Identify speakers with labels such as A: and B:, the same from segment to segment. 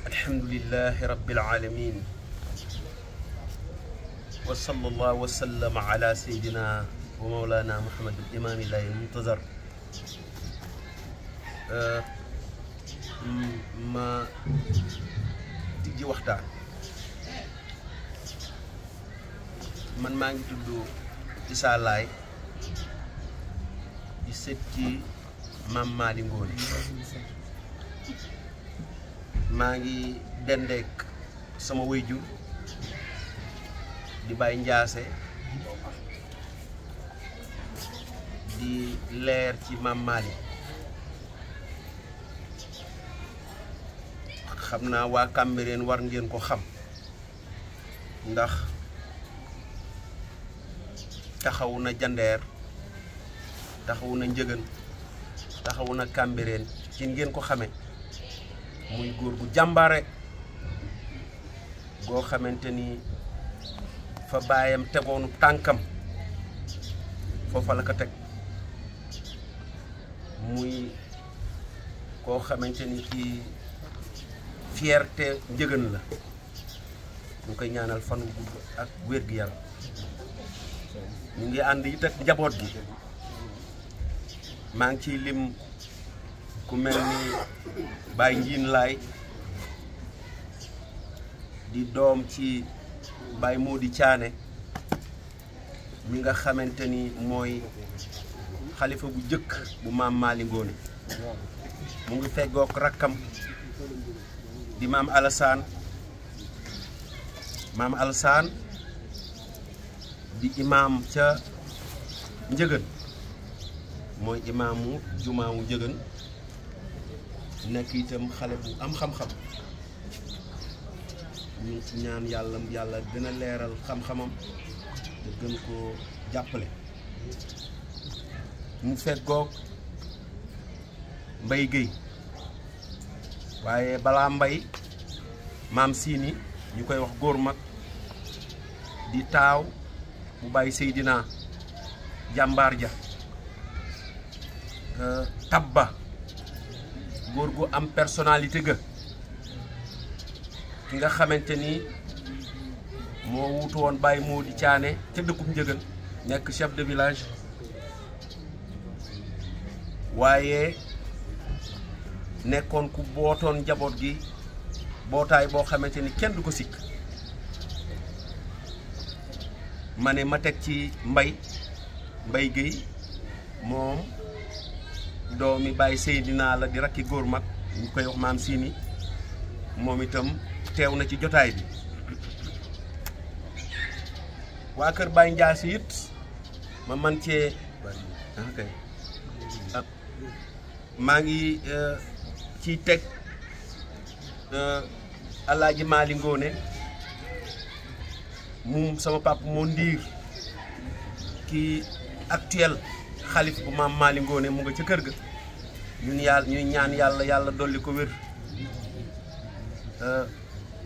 A: alhamdulillahi rabbil alamin wa sallallahu wa sallama ala sayyidina wa mawlana Muhammad al-imam al-muntazar. ma tijji waxtaan. man maa ngi tudd Issa Laye di sët ci Maam Maali Ngoone. maa ngi dendeek sama waajur di Baye Ndiassé di leer ci Maam Maali. xam naa waa Cambérène war ngeen ko xam ndax taxawu na Jandeer, taxawu na Njëgën, taxawu na Cambérène ci ngeen ko xamee muy góor gu jàmbaare goo xamante ni fa baayam tegoonu tànkam foofa la ko teg, muy koo xamante ni ci fierté Njëgën la. ñu koy ñaanal fan wu gudd ak wér gi yaram. ñu ngi ànd it ak njaboot gi. maa ngi ciy lim ku mel ni Baye Njiin Laay di doom ci Baye Mody Thiané mi nga xamante ni mooy xalifa bu jëkk bu Maam Maali Ngoone. mu ngi feggook rakkam di Maam Alassane di imaam ca Njëgën, mooy imaamu jumaamu Njëgën, nekk itam xale bu am xam-xam. ñu ñaan yàlla gën a leeral xam-xamam te gën ko jàppale. mu feggoog Mbay Géy, waaye balaa Mbay Maam Siini ñu koy wax góor mag di taaw bu Baye Seydina jàmbaar ja. Tabba góor gu am personnalité ga, ki nga xamante ni moo wutu woon Baye Mody Thiané ca dëkkub Njëgën, nekk chef de village, waaye nekkoon ku bootoon njaboot gi bootaay boo xamante ni kenn du ko sikk. ma ne ma teg ci Mbay Géy, moom doomi Baye Seydina la di rakki góor mag, ñu koy wax Maam Siini, moom itam teew na ci jotaay bi. waa kër Baye Ndiassé it ma man cee maa ngi ciy teg Alaaji Maali Ngoone, moom sama papa moo ndiir ki actuel xalif bu Maam Maali Ngoone mu nga ca kër ga. ñuy ñaan yàlla dolli ko wér.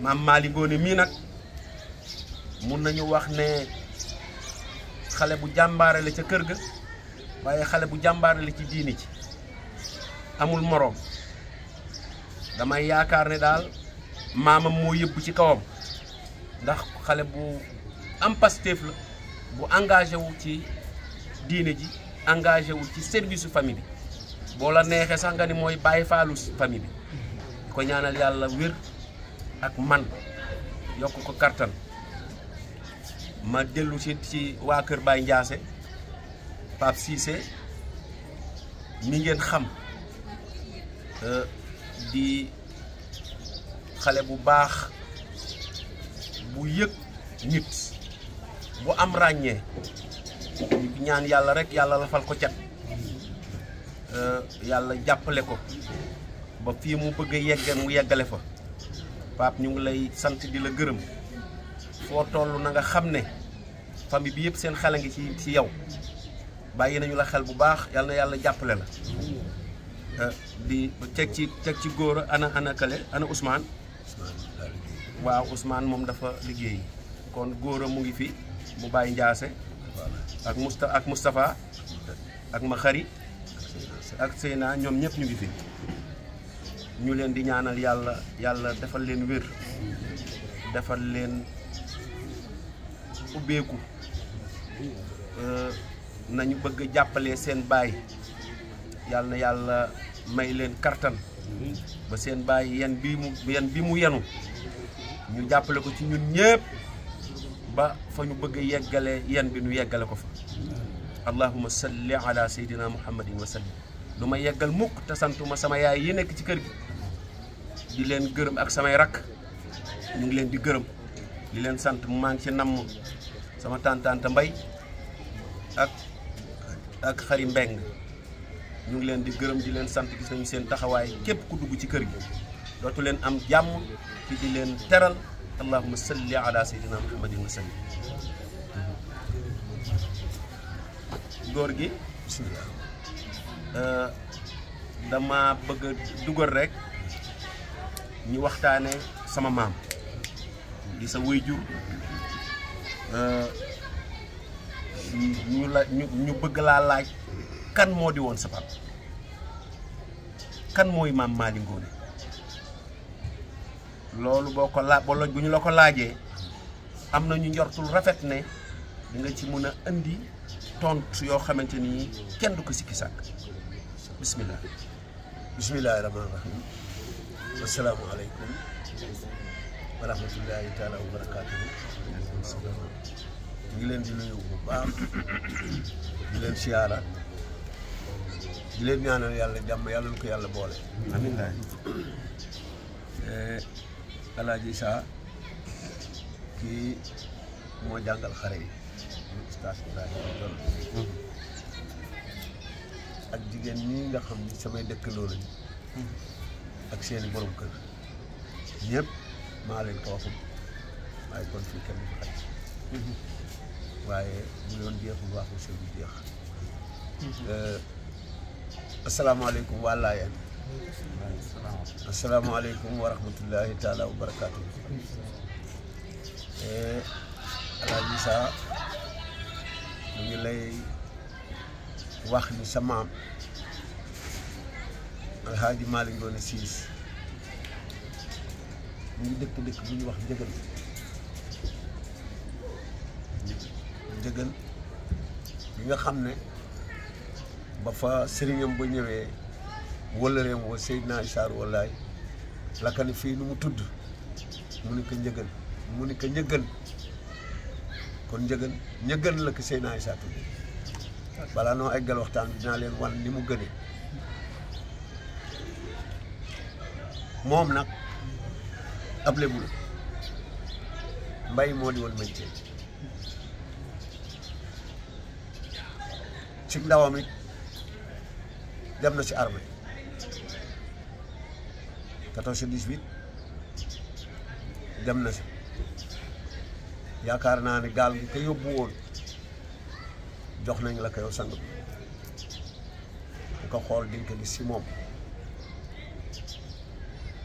A: Maam Maali Ngoone mii nag mun nañu wax ne xale bu jàmbaare la ca kër ga, waaye xale bu jàmbaare la ci diini ci, amul moroom. damay yaakaar ne daal maamam moo yëbbu ci kawam, ndax xale bu am Pastef la, bu engagé wu ci diine ji, engagé wu ci service famille bi. boo la neexee sax nga ni mooy Baye Faalu famille bi. ko ñaanal yàlla wér ak man yokk ko kartan. ma dellu ci waa kër Baye Ndiassé, Pape Cissé mi ngeen xam, di xale bu baax bu yëg nit, bu am ràññee. ñu ñaan yàlla rek yàlla lafal ko cat, yàlla jàppale ko ba fii mu bëgg a yegge mu yeggale fa. Pape ñu ngi lay sant di la gërëm. foo toll na nga xam ne famille bi yëpp seen xel a ngi ci yow, bàyyi nañu la xel bu baax. yàlla na yàlla jàppale la. di teg ci góor ana kale ana Ousmane. waaw Ousmane moom dafa liggéey, kon góor mu ngi fi bu Baye Ndiassé ak Moustapha ak ma xari ak Seyna, ñoom ñëpp ñu ngi fi. ñu leen di ñaanal yàlla defal leen wér defal leen ubbeeku nañu bëgg jàppale seen baay yàlla na yàlla may leen kartan ba seen baay yan bi mu yenu ñu jàppale ko ci ñun ñëpp ba fa ñu bëgg yeggale yan bi ñu yeggale ko fa allahumma salli ala sayyidina muhammadin wa sallim du ma yeggal mukk te santuma sama yaay yi nekk ci kër gi di leen gërëm ak samay rakk ñu ngi leen di gërëm di leen sant maa ngi ci namm sama tante Mbay ak xari Mbeng ñu ngi leen di gërëm di leen sant gis nañu seen taxawaay képp ku dugg ci kër gi dootu leen am jàmm ci di leen teral allahumma salli ala sayyidina muhammadin wa sallim góor gi bismillah dama bëgg a dugal rek ñu waxtaane sama maam di sa waajur ñu bëgg laa laaj kan moo di woon sa papa kan mooy maam Mali Ngoné loolu boo ko bu ñu la ko laajee am na ñu njortul rafet ne di nga ci mën a indi tontu yoo xamante ni kenn du ko sikki sàkk bismillah
B: bismillahi rahmaani rahim assalaamu aleykum wa rahmatullahi taala wa barakaatuhu ngi leen di nuyu bu baax di leen siyaara di leen ñaanal yàlla jàmm yàlla na ko yàlla boole
A: amiin laay
B: Alaaji Isaa kii moo jàngal xare yi Oustaz Ibrahima Dione ak jigéen ñi nga xam ni samay dëkkandoo lañu ak seeni borom kër ñëpp maa leen ko waxum waaye kon fii kenn du xaj waaye bu doon jeexul waxul seen bu jeex asalaamaaleykum waa Laayeen asalaamaaleykum wa rahmatullahi taala wa barakaatu Alaaji Isaa mu ngi lay wax ni sa maam Alhaaji Mali Ngoné Siis mu ngi dëkk bu ñuy wax Njëgën bi nga xam ne ba fa sëriñam ba ñëwee wëllëreem wa Seydina Issa wallaay la ka ni fii nu mu tudd mu ni ko Njëgën mu ni ko Njëgën kon Njëgën la ko Seydina Issa tudd balaa noo eggal waxtaan bi dinaa leen wan ni mu gëne moom nag ab lébu la mbay moo di woon métier ci ndawam it dem na ci armée 14-18 dem na si yaakaar naa ne gaal gi ko yóbbu woon jox nañ la ko yow sang bi ko xool di nga ko gis si moom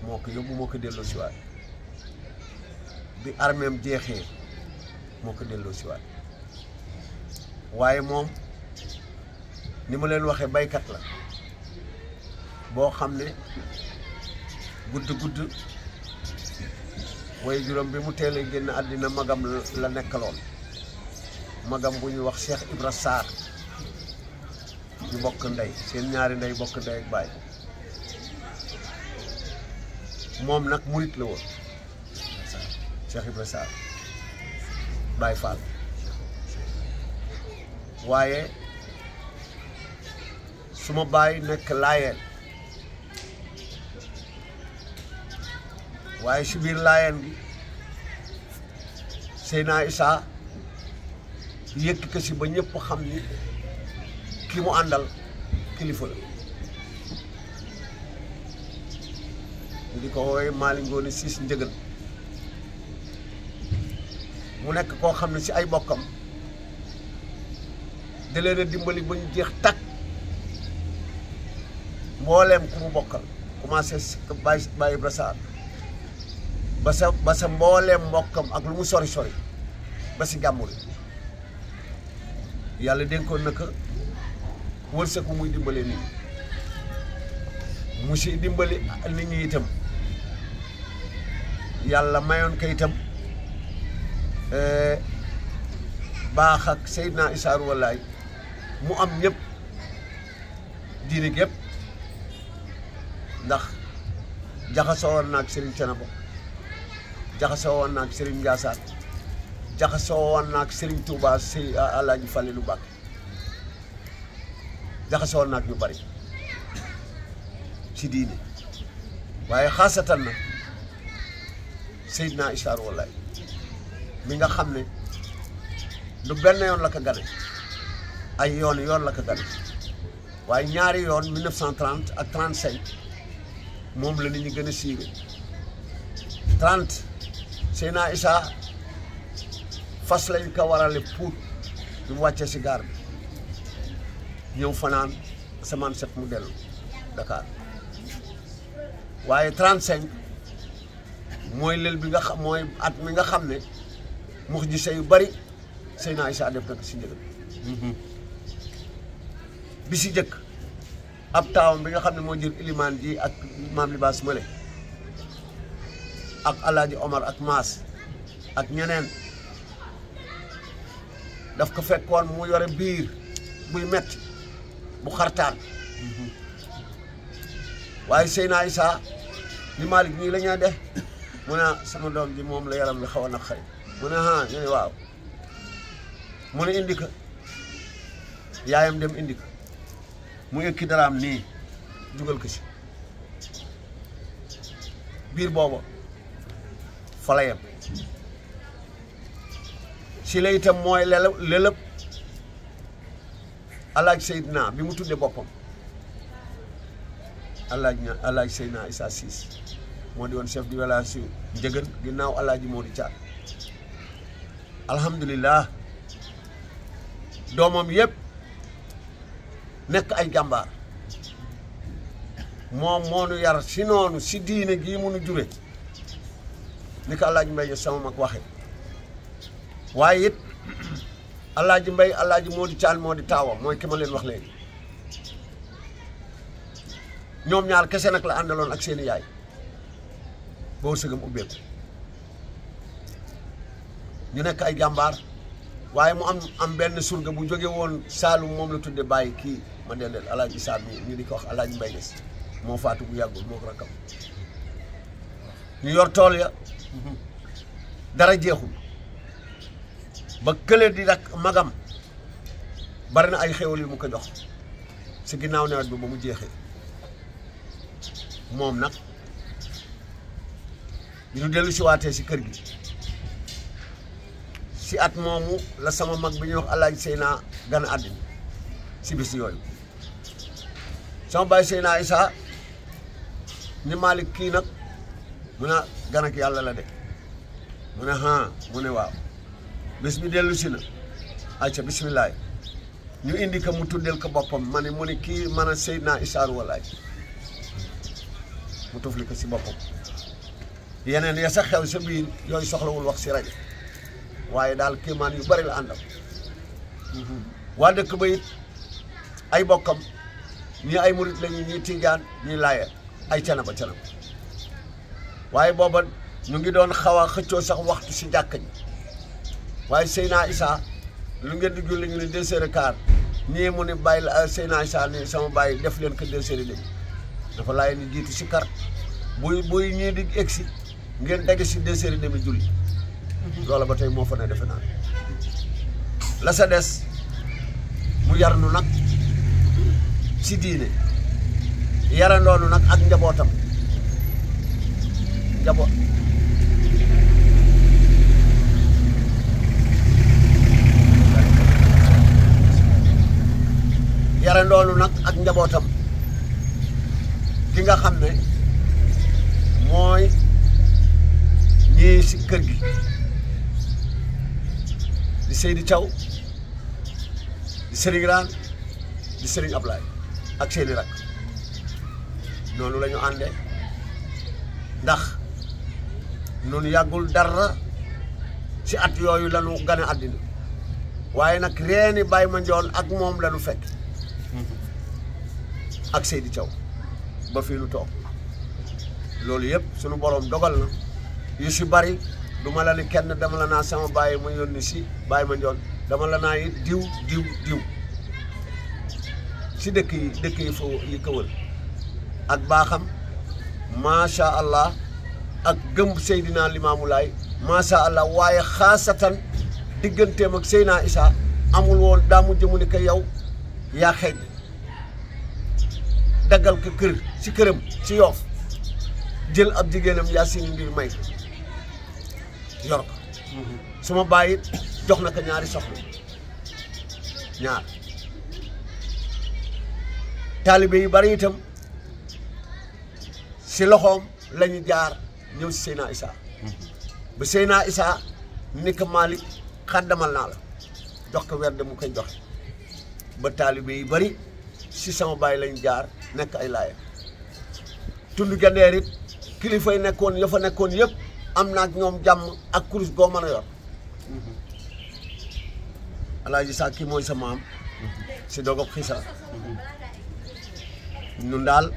B: moo ko yóbbu moo ko delloo si waat bi armeem jeexee moo ko delloo si waat waaye moom ni ma leen waxee baykat la boo xam ne gudd waaye juróom bi mu teelee génn àddina magam la nekkaloon magam bu ñuy wax Cheikh Ibra Sarr ñu bokk ndey seen ñaari ndey bokk ndey ak baay moom nag murit la woon Cheikh Ibra Sarr Baay Faal waaye suma baay nekk Laayeen waaye si biir Laayeen gi Seydina Issa yëkk ko si ba ñëpp xam ni ki mu àndal kilifa la ñu di ko woowee Mali Ngoné Siis Njëgën mu nekk koo xam ne si ay bokkam da leen a dimbali ba ñu jeex takk mbooleem ku mu bokkal commencé si Baye Ibra Sarr ba sa mbooleem mbokkam ak lu mu sori ba si gàmmul yàlla dénkoon na ko wërsëg muy dimbalee nii mu si dimbali nit ñi itam yàlla mayoon ko itam baax ak Seydina Issa Rouhou Laye mu am ñëpp diine gépp ndax jaxasoo woon na ak Serigne Thiénaba jaxasoo woon na ak Serigne Ndiassane jaxasoo woon na ak Serigne Touba si Alaaji Falilu Mbàkke jaxasoo woon na ak ñu bari ci diine waaye xaasatan na Seydina Issa Rouhou Laye mi nga xam ne lu benn yoon la ko gane ay yoon la ko gane waaye ñaari yoon 1930 ak 35 moom la nit ñi gën a siiwe 30 Seydina Issa fas lañ ko warale Pout bi mu wàccee si gaar bi ñëw fanaan asamaan set mu dellu Dakar waaye 35 mooy lël bi nga xam mooy at mi nga xam ne mux ji yu bari Seydina Issa def na ko si njëgam bi si jëkk ab taawam bi nga xam ne moo jur ilimaan ji ak maam libaas male ak alaaji Omar ak Maas ak ñeneen daf ko fekkoon mu yore biir buy metti bu xartaan waaye Seydina Issa ni Malick nii la ñuy def mu ne sama doom ji moom la yaram bi xaw a naqari mu ne ñu ne waaw mu ne indi ko yaayam dem indi ko mu yëkki daraam nii jugal ko si biir booba fa la yem si la itam mooy lelëb alaaj Seydina bi mu tuddee boppam alaaj Seydina Issa Ciss moo di woon chef du village si Njëgën ginnaaw alaaji moo di caat alhamdulilah doomam yëpp nekk ay jàmbaar moom moo nu yar si noonu si diine gii mu nu jure ni ko alaaji Mbay sama mag waxe waaye it alaaji Mbay alaaji moo di caal moo di taawam mooy ki ma leen wax léegi ñoom ñaar kese nag la àndaloon ak seeni yaay boo sëgam ubbeeku ñu nekk ay jàmbaar waaye mu am benn surga bu jóge woon Saalum moom la tudde bàyyi kii ma dendeel alaaji Issa mi ñu di ko wax alaaji Mbay Ges moo faatu bu yàggul moo ko rakkam ñu yor tool ya dara jeexul ba kële di rak magam bari na ay xéwal yu mu ko jox si ginnaaw nawet bi ba mu jeexee moom nag bi ñu dellu si waatee si kër gi si at moomu la sama mag bi ñuy wax alaaji Seyna gan àddina si bis yooyu sama baay Seyna Issa ni Malick kii nag mu ne gan ak yàlla la de mu ne mu ne waaw bés bi dellu si na ayca bisimilah ñu indi ko mu tuddel ko boppam ma ne mu ne kii man a Seydina Issa Rouhou Laye mu tufli ko si boppam yeneen ya sax xew sa biir yooyu soxlawul wax si rajo waaye daal kéemaan yu bari la àndal waa dëkk ba it ay bokkam ñii ay murit lañu ñii tijaan ñii laayeen ay canaba waaye booba ñu ngi doon xaw a xëccoo sax waxtu si jàkka ji waaye Seydina Issa lu ngeen di julli ñu ne 2h15 ñii mu ne bàyyi la Seydina Issa ni sama bàyyi def leen ko 2h30 dafa laay ni jiitu si kar buy ñii di egsi ngeen daje si 2h30 julli loola ba tey moo fa ne defe naa la sa des mu yar nu nag si diine yarandoonu nag ak njabootam yarandoonu nag ak njabootam ki nga xam ne mooy ñii si kër gi di Seydi Thiaw di Serigne Raan di Serigne Ablaye ak seeni rak noonu la ñu àndee ndax noonu yàggul dara si at yooyu la ñu gane àddina waaye nag reeni Baye Mandione ak moom la ñu fekk ak Seydi Thiaw ba fii nu toog loolu yëpp sunu borom dogal na yu si bari du ma la ni kenn dama la naa sama bàyyi ma yónni si bàyyi ma njoon dama la naa it diw si dëkk yi fa yi ko wër ak baaxam macha allah ak gëm Seydina Limaamu Laay macha allah waaye xaasatan digganteem ak Seydina Issa amul woon daa mujj mu ni ko yow yaa xeej daggal ko kër si këram si Yoof jël ab jigéenam Yaasin Ndir may yor ko suma bàyyi jox na ko ñaari soxna ñaar taalibe yi bari itam si loxoom lañu jaar ñëw si Seydina Issa ba Seydina Issa ni ko Malick xaddamal naa la jox ko werd mu koy joxe ba taalibe yi bari si sama bàyyi lañu jaar nekk ay laaya tund Gandeer it kilifa yi nekkoon ya fa nekkoon yëpp am na ak ñoom jàmm ak kurus goo mën a yor Alaaji Sa kii mooy sa maam si dogob xisa ñun daal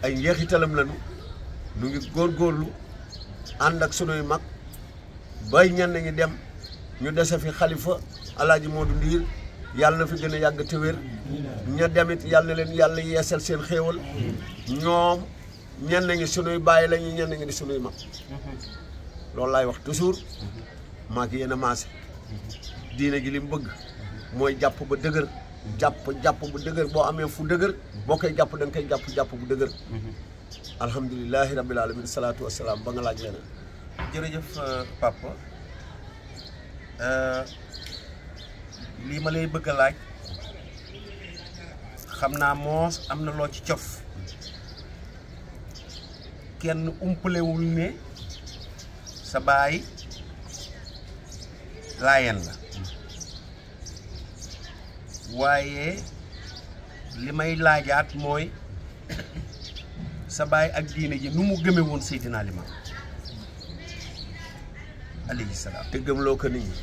B: ay njeexitalam lañu nu ngi góorgóorlu ànd ak sunuy mag bay ñenn ñi dem ñu dese fi xalifa Alaaji Moodu Ndiir yàlla na fi gën a yàgg te wér ña demit yàlla na leen yàlla yeesal seen xéewal ñoom ñenn ñi sunuy bàyyi la ñu ñenn ñi di sunuy mag loolu laay wax toujours maa ngi yéen a maase diine gi li mu bëgg mooy jàpp ba dëgër jàpp bu dëgër boo amee fu dëgër boo koy jàpp da nga koy jàpp bu dëgër alhamdulilahi rabbil alamin salaatu wasalaam ba nga laaj leneen
A: jërëjëf papa lii ma lay bëgg a laaj xam naa moos am na loo ci cof kenn umpalewul ne sa baay laayeen la waaye li may laajaat mooy sa baay ak diine ji nu mu gëme woon Seydina Limaamu alayhi salaam
B: te gëmloo ko nit ñi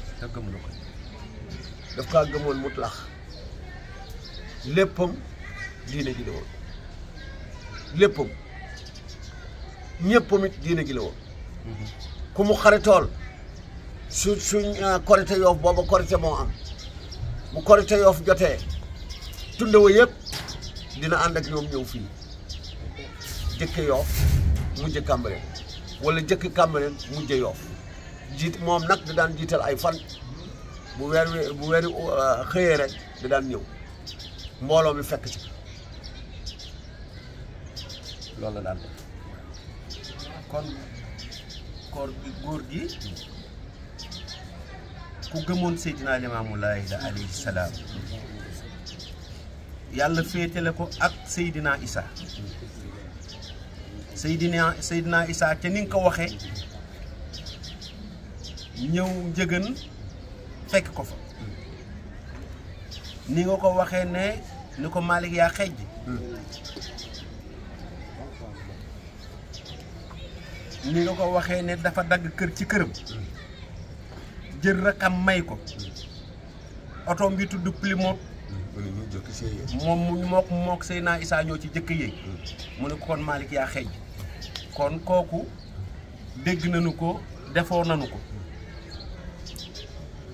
B: daf kaa gëmoon mutlax léppam diine ji la woon léppam ñëppam it diine ji la woon ku mu xaritool suñ korite Yoof booba korite moo am bu korite Yoof jotee tundawa yëpp dina ànd ak ñoom ñëw fii jëkke Yoof mujj Cambérène wala jëkke Cambérène mujj Yoof jiit moom nag da daan jiital ay fan bu weeri xëyee rek da daan ñëw mbooloo mi fekk ci
A: loolu la daan def kon góor gi ku gëmoon Seydina Limaamu Laay la alayhi salaam yàlla féetale ko ak Seydina Issa Seydina Issa te ni nga ko waxee ñëw njëgën fekk ko fa ni nga ko waxee ne ni ko Malick yaa xejj ni nga ko waxee ne dafa dagg kër ci këram jël rakam may ko oto bi tudd Plymouth moom mook Seydina Issa ñoo ci jëkk yéeg mu ne ko kon Malick yaa xejj kon kooku dégg nañu ko defoo nañu ko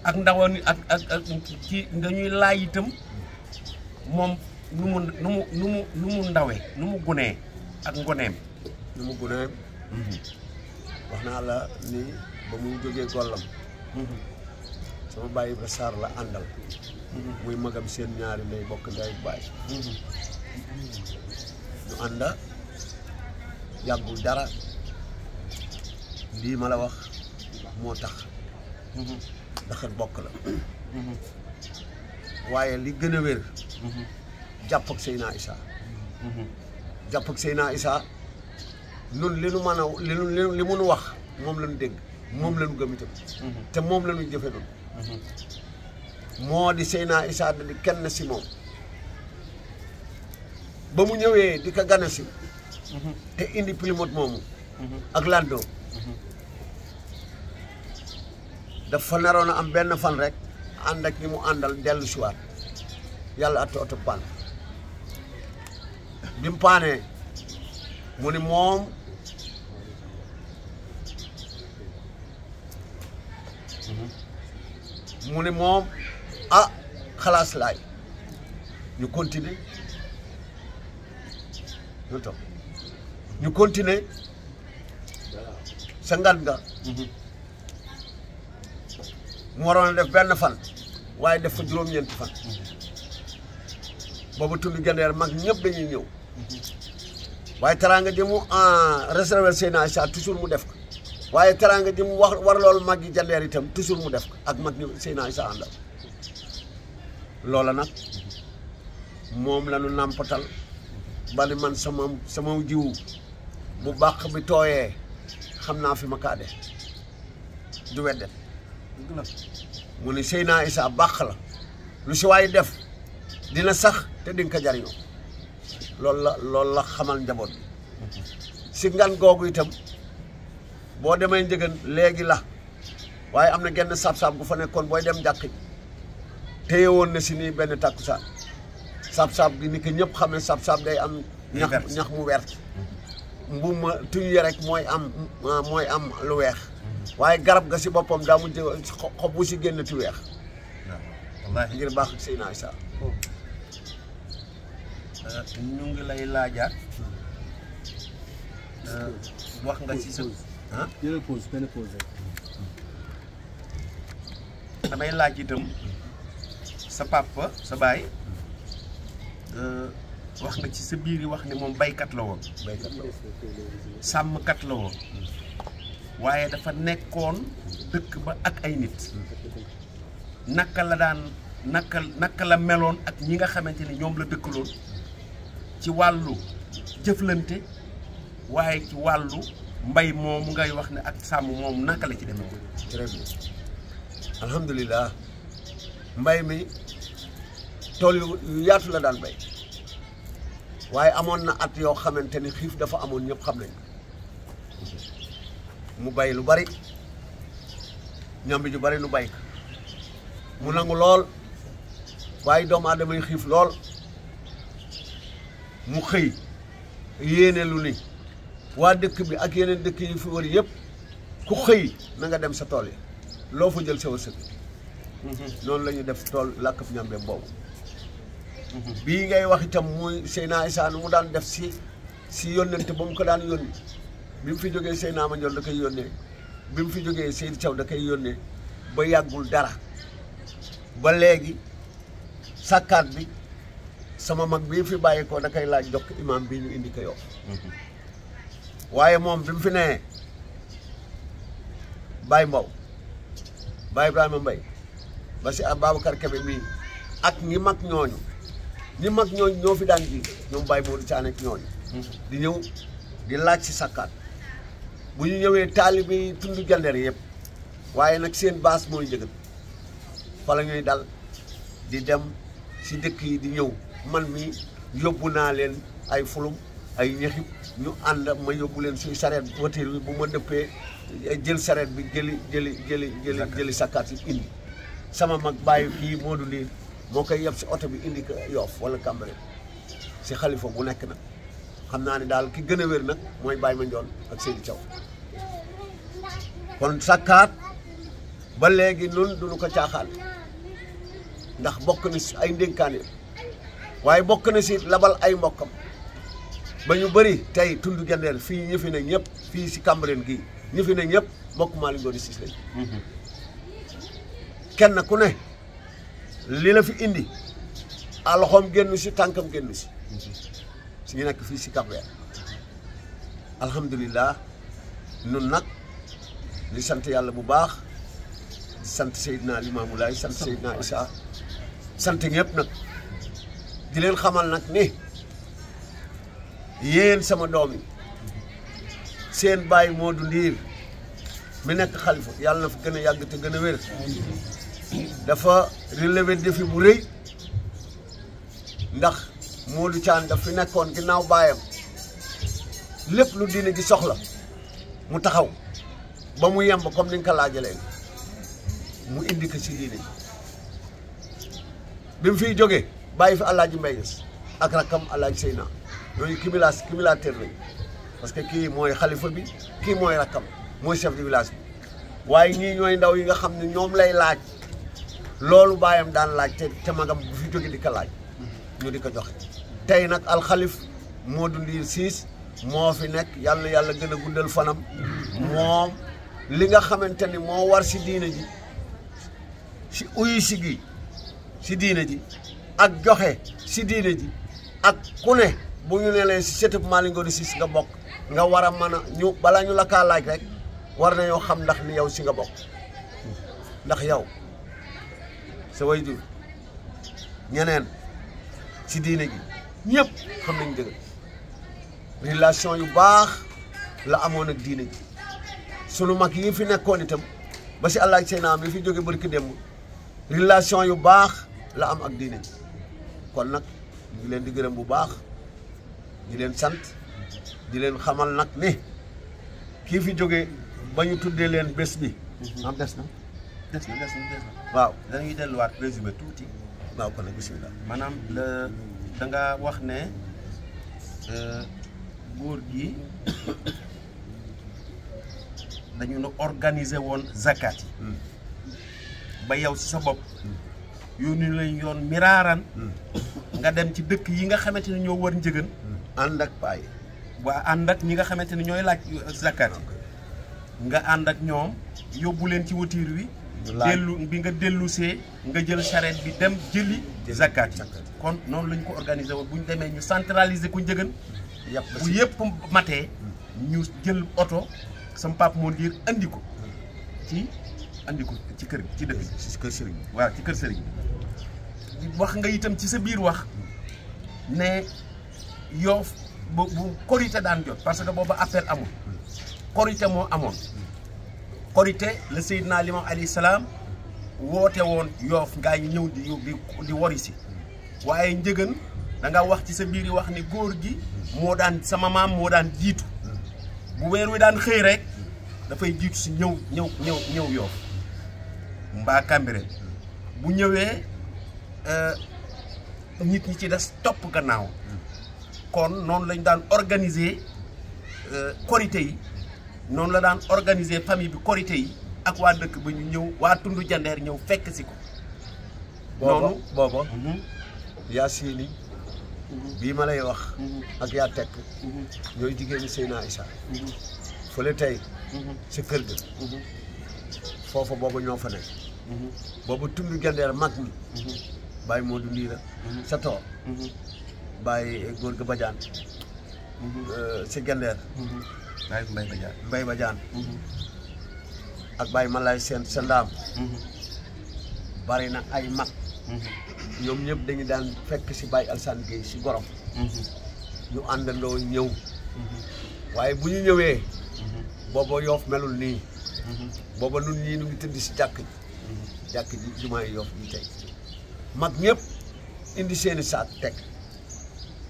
A: ak ndawoon ak ci dañuy laaj itam moom nu mu ndawee nu mu gunee ak ngoneem
B: wax naa la ni ba muy jógee gollam sama bàyyi ba Sarr la àndal muy magam seen ñaari ndey bokk ndey baay ñu ànda yàggul dara lii ma la wax moo tax ndax bokk la waaye li gën a wér jàpp ak Seydina Issa jàpp ak Seydina Issa nun li nu mën a li mu nu wax moom la ñu dégg moom la ñu gëm itam te moom la ñu jëfe noonu moo di Seydina Issa da di kenn si moom ba mu ñëwee di ko gane si te indi Plymouth moomu ak Lando dafa naroon a am benn fan rek ànd ak ñi mu àndal dellu si waat yàlla atte oto paan bi mu paanee mu ni moom ah xalaas laay ñu continuer ñu continuer sa ngan nga mu waroon a def benn fan waaye def fa juróom-ñeenti fan boobu tund Jandeer mag ñëpp dañuy ñëw waaye teraanga ji mu réservé Seydina Issa toujours mu def ko waaye teraanga ji mu war loolu mag yi Jandeer itam toujours mu def ko ak mag ñi Seydina Issa àndal loola nag moom la ñu nàmpatal bali man sama jiwu bu bàq bi tooyee xam naa fi ma kaa de du weddet mu ni Seydina Issa bàq la lu si waay def dina sax te di nga ko jariñoo loolu la xamal njaboot bi si ngan googu itam boo demee njëgën léegi la waaye am na genn sab-sab gu fa nekkoon booy dem jàkk ji téye woon na si nii benn takkusaan sab-sab gi ni ko ñëpp xam ne sab-sab day am ñax mu wert mbuum ma tuñ ye rek mooy am lu weex waaye garab ga si boppam daa mujj xob bu si génn ti weex wallaahi ngir baax ak Seydina Issa
A: ñu ngi lay laajaat wax nga ci sa
C: jël pause benn pause
A: damay laaj itam sa papa sa baay wax nga ci sa biir yi wax ne moom baykat la woon sàmmkat la woon waaye dafa nekkoon dëkk ba ak ay nit naka la daan naka la meloon ak ñi nga xamante ni ñoom la dëkkaloon ci wàllu jëflante waaye ci wàllu mbay moomu ngay wax ne ak sàmm moom naka la ci demee.
B: très bien alhamdulilah mbay mi tool yu yaatu la daan bay waaye amoon na at yoo xamante ni xiif dafa amoon ñëpp xam nañ mu bay lu bari ñambi ju bari nu bay ko mu nangu lool waaye doomu aadama yi xiif lool mu xëy yéene lu ni waa dëkk bi ak yeneen dëkk yi fi wër yëpp ku xëy na nga dem sa tool yi loo fa jël sa wërsëg noonu la ñu def tool làkkab ñambe boobu bii ngay wax itam muy Seydina Issa mu daan def si yónnente ba mu ko daan yónni bi mu fi jógee Seydina Mandione da koy yónnee bi mu fi jógee Seydou Thiaw da koy yónnee ba yàggul dara ba léegi sàkkaat bi sama mag bii fi bàyyi ko da koy laaj jox ko imam bii ñu indi ko yow waaye moom bi mu fi nee Baye Mbow Baye Ibrahima Mbaye ba si Babacar Kebe mii ak ñi mag ñooñu ñoo fi daan ji ñoom Baye Modou Thiané ak ñooñu di ñëw di laaj si sakkaat bu ñu ñëwee taalibe yi tund Jandeer yëpp waaye nag seen baas mooy njëgën fa la ñuy dal di dem si dëkk yi di ñëw man mi yóbbu naa leen ay fulum ay ñaxib ñu ànd ma yóbbu leen suy sareet voiture bi bu ma dëppee jël sareet bi jëli sakkaat yi indi sama mag bàyyi kii Modou Ndiir moo koy yeb si oto bi indi ko Yoff wala Cambérène si xalifa bu nekk nag xam naa ne daal ki gën a wér nag mooy Baye Mandione ak Seydou Thiaw kon sakkaat ba léegi nun duñu ko caaxaan ndax bokk na si ay ndénkaane waaye bokk na si labal ay mbokkam ba ñu bëri tey tund Jandeer fii ñi fi ne ñëpp fii si Cambérène gii ñi fi ne ñëpp mbokk Malick Ngoné Ciss lañ kenn ku ne li la fi indi a loxoom génn si tànkam génn si si ñu nekk fii si Cap-Vert alhamdulilah nun nag di sant yàlla bu baax di sant Seydina Limamou Laye sant Seydina Issa sant ñëpp nag di leen xamal nag ni yéen sama doom yi seen baay Modou Ndiir mi nekk xalifa yàlla na fi gën a yàgg te gën a wér dafa relever défi bu rëy ndax Modou Thiane daf fi nekkoon ginnaaw baayam lépp lu diine gi soxla mu taxaw ba mu yemb comme ni nga ko laajalee mu indi ko si diine bi mu fiy jógee bàyyi fi Alaaji Mbaye ak rakkam Alaaji Seyna ñooñu cumulateur lañ parce que kii mooy xalifa bi kii mooy rakkam mooy chef de village bi waaye ñii ñooy ndaw yi nga xam ne ñoom lay laaj loolu baayam daan laaj te magam bu fi jóge di ko laaj ñu di ko joxe tey nag alxalif Modou Ndir Ciss moo fi nekk yàlla yàlla gën a guddal fanam moom li nga xamante ni moo war si diine ji si uyu si gi si diine ji ak joxe si diine ji ak ku ne bu ñu ne leen si sëtëb Malick Ngoné Ciss nga bokk nga war a mën a ñu balaa ñu la kaa laaj rek war nañoo xam ndax ni yow si nga bokk ndax yow sa waajur ñeneen si diine gi ñëpp xam nañ dëgg relation yu baax la amoon ak diine ji sunu mag yi fi nekkoon itam ba si àllaaj seenaam yi fi jóge barki démb relation yu baax la am ak diine ji kon nag ñu ngi leen di gërëm bu baax di leen sant di leen xamal nag ni kii fi jóge ba ñu tuddee leen bés bi am des na waaw
A: dañuy delluwaat résumé tuuti.
B: waaw kon nag bisimilah
A: maanaam da nga wax ne góor gi dañu ne organiser woon zakat yi ba yow si sa bopp yónni lañ yoon miraaran nga dem ci dëkk yi nga xamante ni ñoo war njëgën
B: ànd ak paay
A: waa ànd ak ñi nga xamante ni ñooy laaj zakat yi nga ànd ak ñoom yóbbu leen ci watiir wi bi nga dellusee nga jël charrette bi dem jëli zakat yi kon noonu lañ ko organiser woon bu ñu demee ñu centraliser ko njëgën bu yëpp matee ñu jël oto sama papa moo ndiir andi ko ci kër ci dëkk
B: ci kër sëriñ
A: waaw ci kër sëriñ wax nga itam ci sa biir wax ne Yoff bu korité daan jot parce que booba appel amul korité moo amoon korité la Seydina Limaamu alayhi salaam woote woon Yoff ngaa ñu ñëw di wori si waaye njëgën da nga wax ci sa biir yi wax ni góor gi moo daan sama maam moo daan jiitu bu weer wi daan xëy rek dafay jiitu si ñëw Yoff mbaa Cambérène bu ñëwee nit ñi ci des topp gannaaw kon noonu lañ daan organiser korité yi noonu la daan organiser famille bi korité yi ak waa dëkk ba ñu ñëw waa tundu jandeer ñëw fekk si ko
B: booba yaa siini bii ma lay wax ak yaa tekk ñooy jigéeni Seydina Issa fële tey sa kër ga foofa booba ñoo fa nekk booba tundu jandeer mag mi bàyyi Modou Ndiira sa toor bàyyi góor ga Badiane si gendeer Mbay Badiane ak bàyyi Malaay seen sa ndaam bari na ay mag ñoom ñëpp dañu daan fekk si Baye Alsane Gueye si gorom ñu àndandoo ñëw waaye bu ñu ñëwee booba Yoff melul nii booba nun ñii nu ngi tëdd si jàkk ji jumaay Yoff yi tey mag ñëpp indi seeni saak teg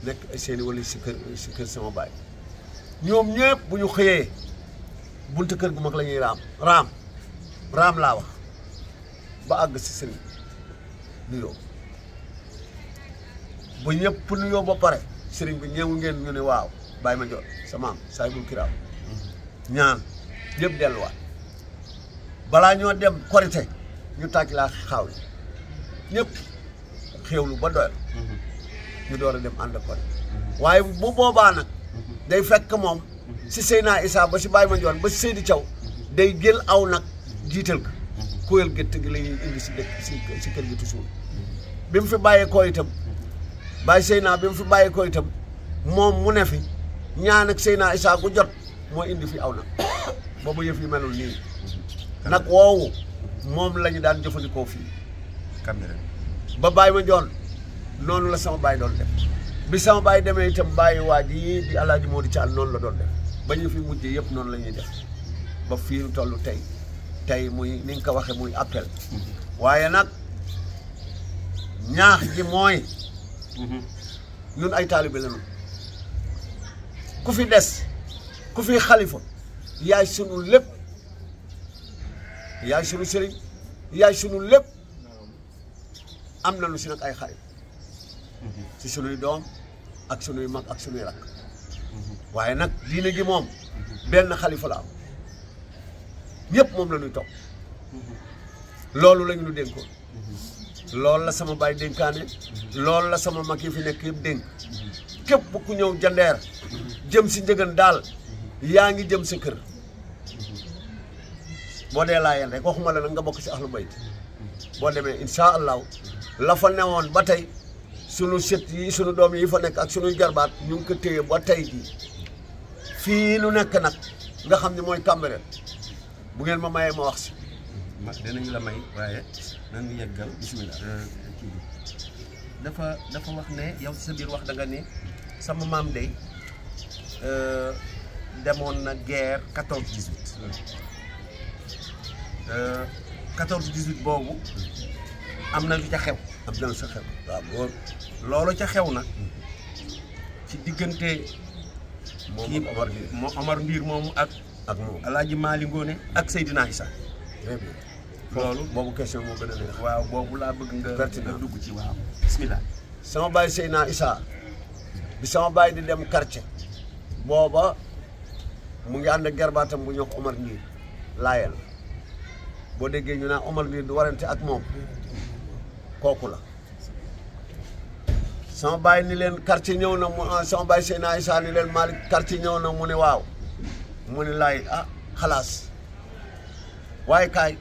B: nekk seeni wala si kër sama baay ñoom ñëpp bu ñu xëyee buntu kër gu mag la ñuy raam laa wax ba àgg si sëriñ nuyoo ba ñëpp nuyoo ba pare sëriñ bi ñëw ngeen ñu ne waaw bàyyi ma jot sa maam saay bul kiraaw ñaan ñëpp delluwaat balaa ñoo dem korite ñu tàcc laa xaaw li ñëpp xéewlu ba doyal ñu door a dem ànd ak korite waaye bu boobaa nag day fekk moom si Seydina Issa ba si Baye Mandione ba si Seydi Thiaw day jël aw nag jiital ko kóoyal gétt gi la ñuy indi si dëkk si kër gi toujours bi mu fi bàyyeekoo itam Baye Seydina bi mu fi bàyyeekoo itam moom mu ne fi ñaan ak Seydina Issa gu jot moo indi fi aw nag boobu yëf yi melul nii nag woowu moom la ñu daan jëfandikoo fii
A: Cambérène
B: ba Baye Mandione noonu la sama baay doon def bi sama baay demee itam bàyyi waa ji di Alaaji Modou Thial noonu la doon def ba ñu fi mujjee yëpp noonu la ñuy def ba fii nu toll tey muy ni nga ko waxee muy appel waaye nag ñaax gi mooy ñun ay taalibe lañu ku fi des ku fi xalifa yaay sunu lépp yaay sunu sëriñ yaay sunu lépp am nañu si nag ay xarit si sunuy doom ak sunuy mag ak sunuy rakk waaye nag diine gi moom benn xalifa la am ñëpp moom la ñuy topp loolu lañu ñu dénkoon loolu la sama baay dénkaane loolu la sama mag yi fi nekk yëpp dénk képp ku ñëw jandeer jëm si njëgën daal yaa ngi jëm sa kër boo dee laayeen rek waxuma la nag nga bokk si ahlu bayt boo demee incha allahu la fa newoon ba tey sunu sët yi sunu doom yi fa nekk ak sunuy jarbaat ñu ngi ko téye ba tey jii fii nu nekk nag nga xam ne mooy Cambérène bu ngeen ma mayee ma wax si.
A: dinañ la may waaye nan ñu yeggal bismillah kii bi dafa wax ne yow sa biir wax da nga ni sama maam day demoon na guerre 14-18 14-18 boobu am na lu ca xew.
B: am na sa xew waaw góor
A: loolu ca xew nag ci diggante
B: moom
A: Omar Ndiir moomu ak
B: moom
A: Alaaji Maali Ngoone ak Seydina Issa.
B: très bien
A: loolu
B: boobu question moo gën a neex.
A: waaw boobu laa bëgg nga
B: pertinent
A: dugg ci waaw bismillah.
B: sama baay Seydina Issa bi sama baay di dem quartier booba mu ngi ànd ak gerbaatam bu ñuy wax Omar Ndiir laayal boo déggee ñu naan Omar Ndiir du warante ak moom kooku la sama baay ni leen quartier ñëw na mu sama baay Seydina Issa ni leen Malick quartier ñëw na mu ne waaw mu ne laay ah xalaas waaye kaay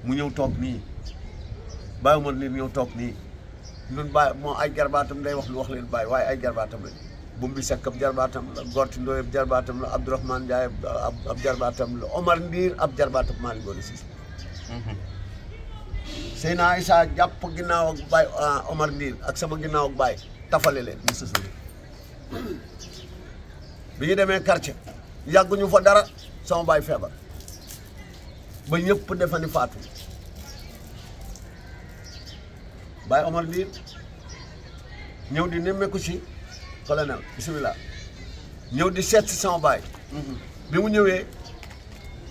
B: mu ñëw toog nii Baye Omar Ndiir ñëw toog nii ñun Baye moo ay jarbaatam day wax lu wax leen Baye waaye ay jarbaatam lañ Bumbi Seck ab jarbaatam la Gorti Ndoye ab jarbaatam la Abdourahmane Ndiaye ab jarbaatam la Omar Ndiir ab jarbaatam Malick Ngoone Cissé Seydina Issa jàpp ginnaaw ak Baye Omar Ndiir ak sama ginnaaw ak Baye tafale leen ñu sësale bi ñu demee quartier yàgguñu fa dara sama Baye feebar ba ñëpp defa ni faatu Baye Omar Ndiir ñëw di nemmeeku si colonel bisimilah ñëw di seet si sama baay bi mu ñëwee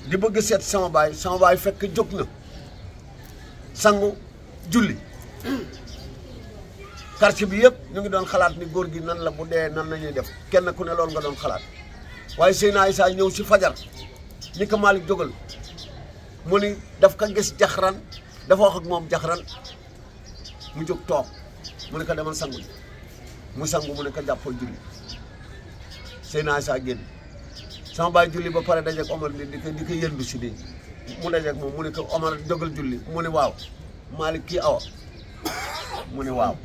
B: di bëgg seet si sama baay fekk jóg na sangu julli quartier bi yëpp ñu ngi doon xalaat ni góor gi nan la bu dee nan la ñuy def kenn ku ne loolu nga doon xalaat waaye Seydina Issa ñëw si fajar ni ko Malick jógal mu ni daf ko gis jaxran dafa wax ak moom jaxran mu jóg toog mu ne ko demal sangu mu sangu mu ne ko jàppal julli Seydina Issa génn sama baay julli ba pare dajeeg Omar di ko yëndu si nii mu dajeeg moom mu ne ko Omar jógal julli mu ne waaw Malick kii awa mu ne waaw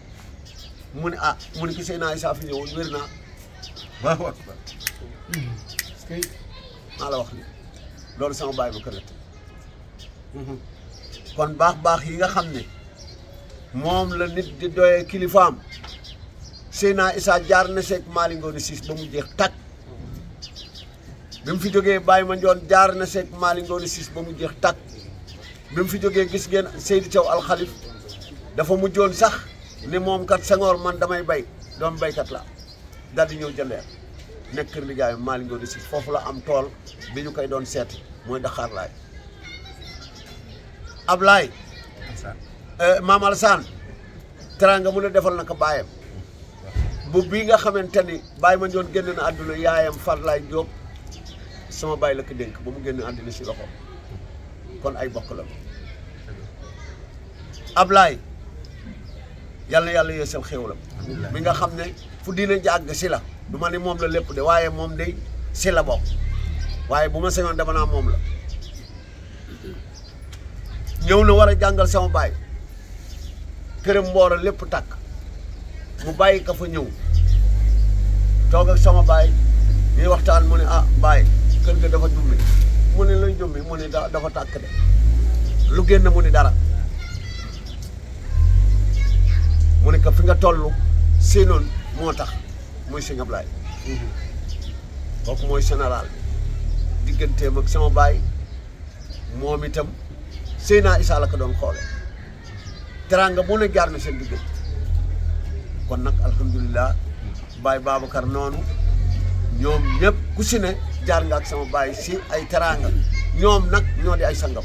B: mu ne ah mu ne ko Seydina Issa fi ñëwoon wér naa waaw akbar maa la wax ni loolu sama baay ba ko rek kon baax yi nga xam ne moom la nit di doyee kilifaam Seydina Issa jaar na seeg Malick Ngoone Cissé ba mu jeex tàkk bi mu fi jógee Baye Mandione jaar na seeg Malick Ngoone Cissé ba mu jeex tàkk bi mu fi jógee gis ngeen Seydou Thiaw alxalif dafa mujjoon sax ni moom kat Senghor man damay bay doom baykat la daal di ñëw jëndeer nekk kër liggéeyam Malick Ngoone Cissé foofu la am tool bi ñu koy doon seeti mooy Daxaar laay Ablaye Maam Alassane teraanga mu ne defal na ko baayam bu bii nga xamante ni Baye Mandione génn na àdduna yaayam Farlaay Jóob sama baay la ko dénk ba mu génn àdduna si loxo kon ay bokk la Ablaye yàlla yàlla yeesal xéwalam mi nga xam ne fu diina jàgg si la du ma ne moom la lépp de waaye moom de si la bokk waaye bu ma sañoon dama naa moom la ñëw na war a jàngal sama baay këram mboora lépp tàkk mu bàyyi ka fa ñëw toog ak sama baay ñuy waxtaan mu ne ah baay kër ga dafa jummi mu ne luy jummi mu ne dafa tàkk de lu génn mu ne dara mu ne ko fi nga toll siinoon moo tax muy Sëñ Ablaay kooku mooy général bi digganteem ak sama baay moom itam Seydina Issa la ko doon xoole teraanga bu ne jaar na seen diggante kon nag alhamdulilah Baye Babacar noonu ñoom ñëpp ku si ne jaar nga ak sama baay si ay teraanga ñoom nag ñoo di ay sangam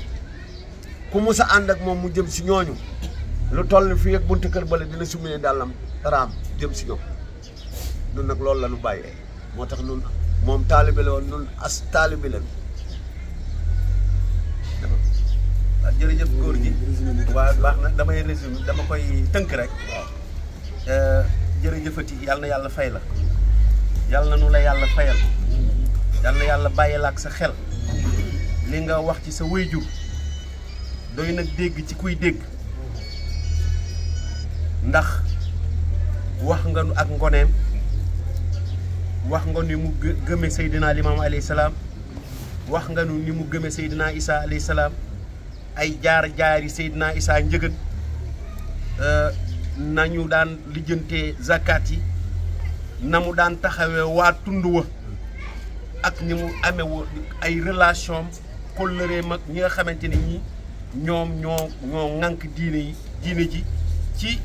B: ku mus a ànd ak moom mu jëm si ñooñu lu toll ni fii ak buntu kër bale dina sumee dàllam raam jëm si ñoom ñun nag loolu la ñu bàyyee moo tax nun moom taalibe la woon nun as taalibe la
A: waaw jërëjëf góor gi waaw baax na damay résumé dama koy tënk rek jërëjëfati yàlla na yàlla fay la yàlla na nu la yàlla fayal yàlla na yàlla bàyyi la ak sa xel li nga wax ci sa wéyjur doy nag dégg ci kuy dégg ndax wax nga nu ak ngoneem wax nga ni mu gëme Seydina Limaamu alayhi salaam wax nga nu ni mu gëme Seydina Isa alayhi salaam ay jaar-jaari Seydina Isa njëgën nañu daan lijjantee zakat yi na mu daan taxawee waa tund wa ak ni mu amee wo ay relation kóllëre mag ñi nga xamante ne ñi ñoom ñoo ŋànk diine ji ci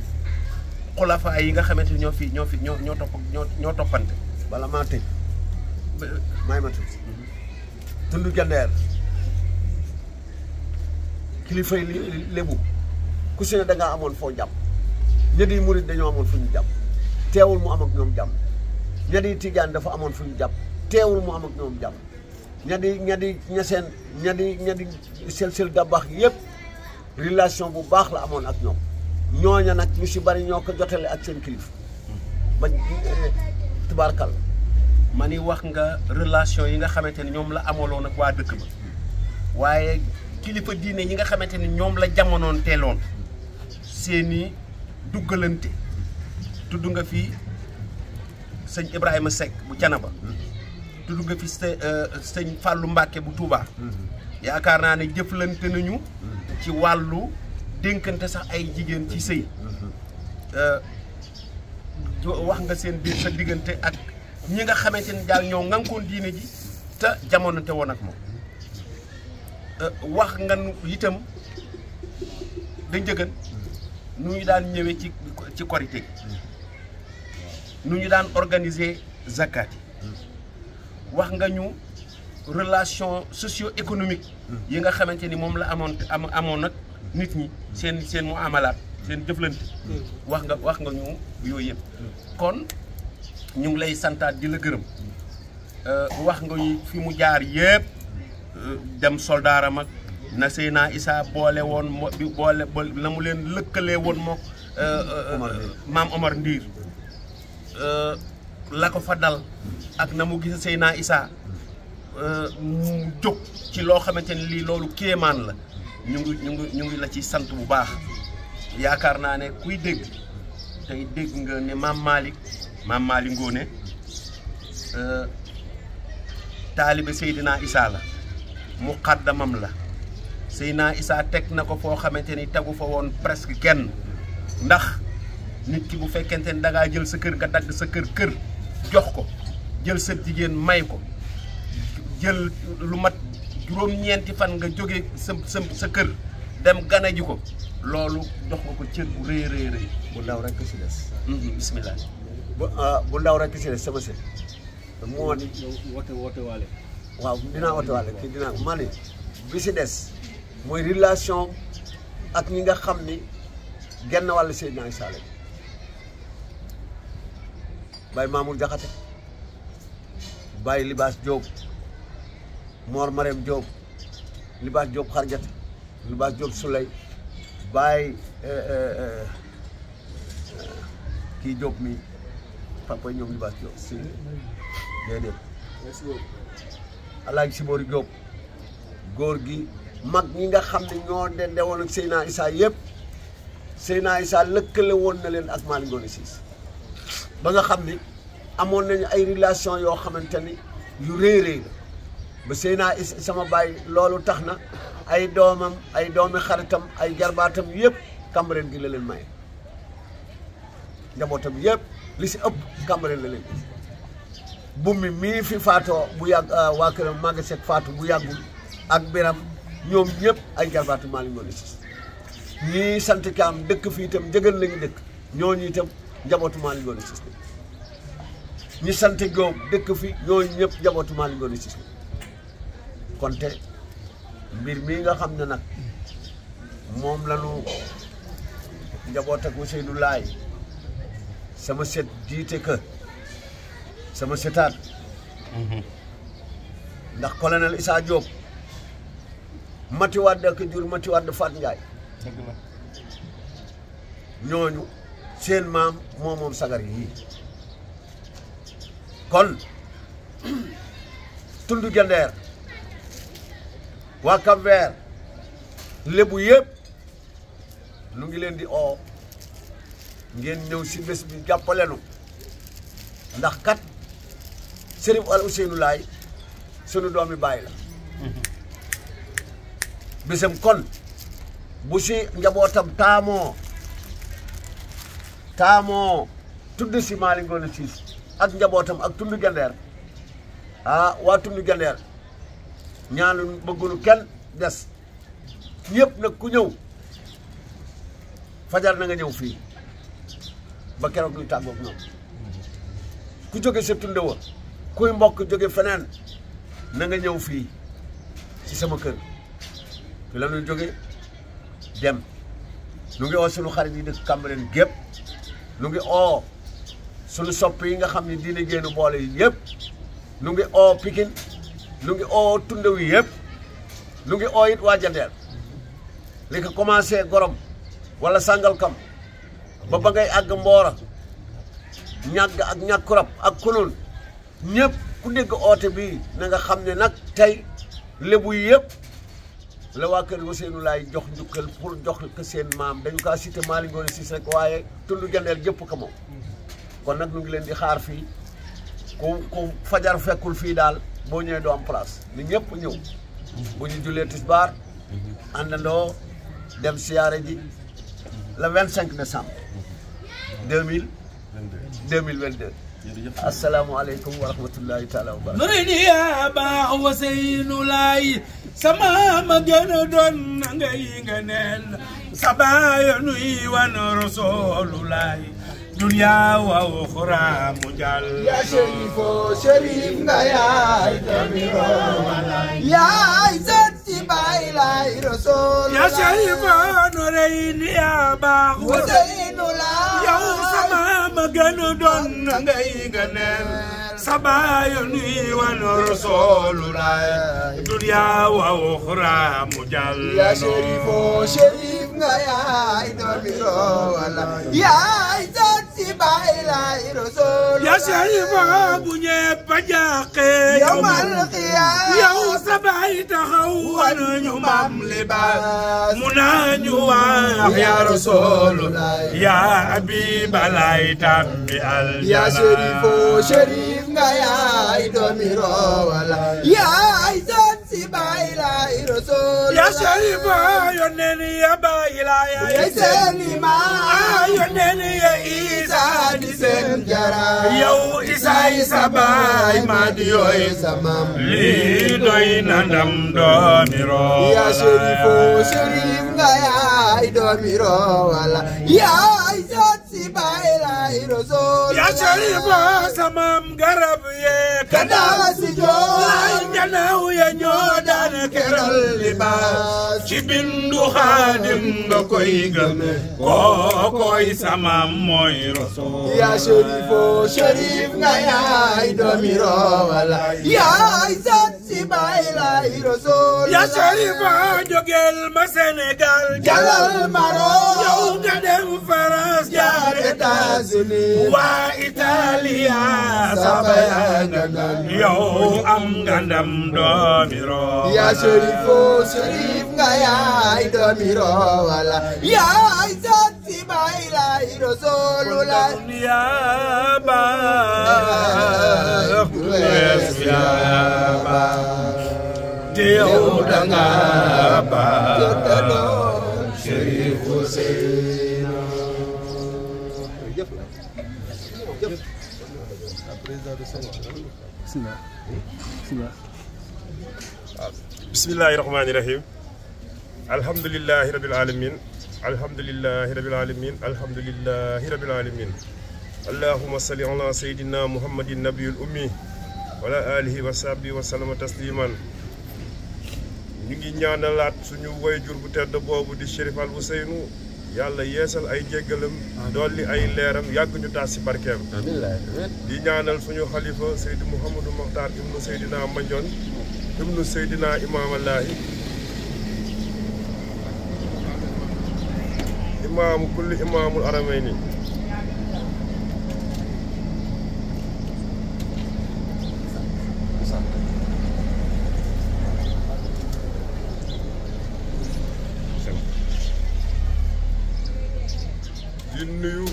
A: xulafa yi nga xamante ni ñoo toppante
B: bala maa tëj may ma tëj tund Jandeer kilifa yi lébu ku si ne da ngaa amoon foo jàpp ña di murit dañoo amoon fu ñu jàpp teewul mu am ak ñoom jàmm ña di tijaan dafa amoon fu ñu jàpp teewul mu am ak ñoom jàmm ña di sel dabax yëpp relation bu baax la amoon ak ñoom ñooña nag ñu si bari ñoo ko jotale ak seen kilifa ba tubaarkal
A: ma ni wax nga relation yi nga xamante ni ñoom la amaloon ak waa dëkk ba waaye kilifa diine yi nga xamante ni ñoom la jamonoon teeloon seeni duggalante tudd nga fi sëñ Ibrahima Seck bu Canaba tudd nga fi sëñ Fallou Mbacke bu Touba yaakaar naa ne jëflante nañu ci wàllu dénkante sax ay jigéen ci sëy wax nga seen biir sa diggante ak ñi nga xamante ni daal ñoo ŋànkoon diine ji te jamonante woon ak moom wax nga itam da njëgën nu ñu daan ñëwee ci korité nu ñu daan organiser zakat yi wax nga ñu relation socio-économique yi nga xamante ni moom la amoon nag nit ñi seen mu amalaat seen jëflante wax nga ñu yooyu yëpp kon ñu ngi lay santaat di la gërëm wax nga fi mu jaar yëpp dem soldaaram ak na Seydina Isa boole woon na mu leen lëkkalee woon mook maam Omar Ndiir la ko fa dal ak na mu gis Seydina Isa mu jóg ci loo xamante ni lii loolu kéemaan la ñu ngi la ci sant bu baax yaakaar naa ne kuy dégg tey dégg nga ne maam Malick Ngoné taalibe Seydina Isa la muqaddamam la Seydina Isa teg na ko foo xamante ni tegu fa woon presque kenn ndax nit ki bu fekkente ni da ngaa jël sa kër nga dagg sa kër jox ko jël sa jigéen may ko jël lu mat juróom-ñeenti fan nga jóge sa kër dem gane ji ko loolu dox nga ko cër bu rëy
B: bu ndaw rek si des
A: bismillah
B: bu ndaw rek si des sama sët moo di
C: woote waale
B: waaw dinaa woote waale kii dinaa ma ne bi si des mooy relation ak ñi nga xam ni genn wàllu Seydina Isa la Baye Mamour Diakhaté Baye Libaas Diop Mor Marème Diop Libaas Diop Xarjat Libaas Diop Souley Baye kii Diop mi papa ñoom Libaas Diop si déedéet Alaaji Sibori Diop góor gi mag ñi nga xam ne ñoo dende woon ak Seydina Isa yëpp Seydina Isa lëkkale woon na leen ak Malick Ngoné Cissé ba nga xam ni amoon nañu ay relation yoo xamante ni yu réy la ba Seydina Isa sama baay loolu tax na ay doomam ay doomi xaritam ay jarbaatam yëpp Cambérène gi la leen maye njabootam yëpp li si ëpp Cambérène la leen bummi mii fi faatoo bu yàgg waa këram Maguette faatu bu yàggul ak biram ñoom ñëpp ay jarbaatu Malick Ngoné Cissé ñii sant Caam dëkk fii itam jëgën lañu dëkk ñooñu itam njabootu Malick Ngoné Cissé ñi sant Jóob dëkk fi ñooñu ñëpp njabootu Malick Ngoné Cissé kon te mbir mii nga xam ne nag moom la ñu njaboot ak Ousseynou Laay sama set jiite ka sama setaat ndax colonel Issa Diop Mati Wade ak jur Mati Wade Fat Ndiaye
A: dëgg la
B: ñooñu seen maam moom sagar yi kon tundu Jandeer waa Cap-Vert lébu yëpp nu ngi leen di oo ngeen ñëw si bés bi jàppalenu ndax kat Chérif Al Ousseynou Laye sunu doomi baay la bésam kon bu si njabootam taamoo tudd si Malick Ngoné Cissé ak njabootam ak tundu Jandeer waa tundu Jandeer ñaanu bëggunu kenn des ñëpp nag ku ñëw fajar na nga ñëw fii ba keroog luy tàggoog ñoom ku jóge sa tunde wa kuy mbokk jóge feneen na nga ñëw fii ci sama kër fi la ñuy jóge dem nu ngi oo sunu xarit yi dëkk Cambérène gépp nu ngi oo sunu sopp yi nga xam ne diine génn boole yi yëpp nu ngi oo Pikine nu ngi oo tunde wi yëpp nu ngi oo it waa Jandeer li ko commencé Gorom wala Sangalkam ba ngay àgg Mboora ñàgg ak ñàkkurab ak Konoon ñëpp ku dégg oote bi na nga xam ne nag tey lébu yëpp la waa kër Ousseynou Laye jox njukkal pour jox ko seen maam dañu kaa cité Malick Ngoné Cissé rek waaye tundu Jandeer jëpp ko moom kon nag nu ngi leen di xaar fii ku fajar fekkul fii daal boo ñëwee doo am place ni ñëpp ñëw bu ñu jullee tisbaar àndandoo dem siyaare ji le 25 décembre 2022 asalaamaaleykum wa rahmatullahi taala wa barakatuh
D: nuridi yaa baax Ousseynou Laye sama ma gën a doon na ngay nga neel sa baaya nuy wan Rasulullah dunya wa ukhra mu jàll
E: ya Chérifo Chérif nga yaay tamiro yaay satti Baay Laay Rasul
D: ya Chérifo nuridi yaa baax
E: Ousseynou Laye
D: yow sama ma gën a doon na ngay nga neel sa baaya nuy wan Rasulullah dunya wa ukhra mu jàll
E: ya Chérifo Chérif nga yaay tamiro yaay satti Baay Laay Rasul
D: ya Chérifo bu ñépp a jàqe
E: yawmal qiyaam
D: yow sa baay taxaw wanañu mam libaas mu nañu wax ya Rasulullah ya Habiba Laay tabbi aljana
E: ya Chérifo Chérif nga yaay domiro wala yaay satti Baay Laay Rasul
D: ya Chérifo yónneen ya Baay Laay
E: yaay seen imaam
D: yónneen ya Isa
E: di seen jara
D: yow Isa baay ma di yooy
E: sa maam
D: lii doy na ndam doomiro
E: ya Chérifo Chérif nga yaay domiro wala yaay satti Baay Laay Rasul
D: ya Chérifo samam garab ye
E: kada si
D: ay janaaw ya ñoo daan keral libaas ci bindu Xaadim nga koy gëme kookoy samam mooy Rasul
E: ya Chérifo Chérif nga yaay domiro wala yaay satti Baay Laay Rasul
D: ya Chérifo jógel ma Sénégal
E: jalal Maroc
D: yow nga dem France jaar
E: États-Unis
D: waa Italia sabaya yow am nga ndam doomiro
E: ya Chérifo Chérif nga yaay domiro wala yaay satti Baay Laay Rasul
D: ya baax ya baax te yow danga baax Chérif Ousseynou
F: bismillahi rahmaani rahim alhamdulillahi rabbil alamin alhamdulillahi rabbil alamin alhamdulillahi rabbil alamin allahumma salli ala sayyidina muhammadin nabiyul ummi wala alihi wa sahbihi wa sallama tasliman ñu ngi ñaanalaat suñu wayjur bu tedd boobu di Chérif Al Ousseynou yàlla yeesal ay jéggalam dolli ay leeram yàgg ñu taas si barkeem di ñaanal suñu xalifa Seydi Mouhamadou Mokhtar ibnu Seydina Mandione ibnu Seydina Imaamallaahi imaamu kulli imaamul aramayni di nuyu